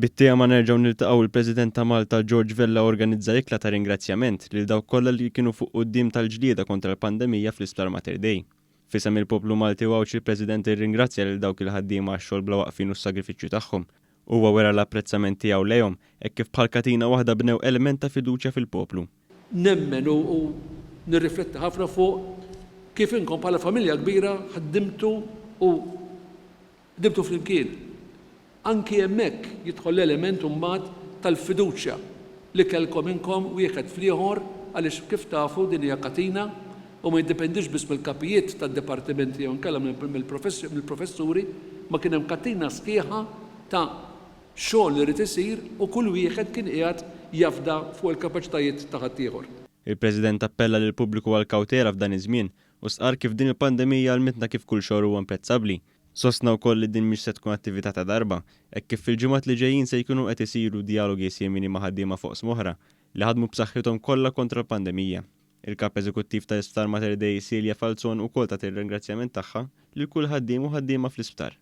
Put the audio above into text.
Bit-tema Nerġgħu Niltaqgħu il-President ta' Malta George Vella organizza ikla ta' ringrazzjament lil dawk kollha li kienu fuq quddiem tal-ġlieda kontra l-pandemija fl-Isptar Mater Dei. F'isem il-poplu Malti u Għawdxi l-President irringrazzja lil dawk il-ħaddiema għax-xogħol bla waqfien u s-sagrifiċċju tagħhom. Huwa wera l-apprezzament tiegħu lejhom hekk kif bħal katina waħda bnew element ta' fiduċja fil-poplu. Nemmen u nirrifletti ħafna fuq kif inkom bħala familja kbira ħdimtu u ħdimtu flimkien. Anki hemmhekk jidħol l-element imbagħad tal-fiduċja li kellkom inkom wieħed fl-ieħor għaliex kif tafu din hija katina u ma jiddependix biss mill-kapijiet tad-dipartimenti jew inkella mill-professuri ma kien hemm katina sħiħa ta' xogħol li ried isir u kull wieħed kien qiegħed jafda fuq il-kapaċitajiet ta' ħaddieħor. Il-President appella lill-pubbliku għall-kawtela f'dan iż-żmien u stqarr kif din il-pandemija għallmitna kif kull xogħol huwa imprezzabbli. Sostna wkoll li din mhix se tkun attività ta' darba, hekk kif fil-ġimgħat li ġejjin se jkunu qed isiru djalogi simili ma' ħaddiema f'oqsma oħra li ħadmu b'saħħithom kollha kontra l-pandemija. Il-Kap Eżekuttiv tal-Isptar Mater Dei Celia Falzon ukoll tat ir-ringrazzjament tagħha lil kull ħaddiem u ħaddiema fl-isptar.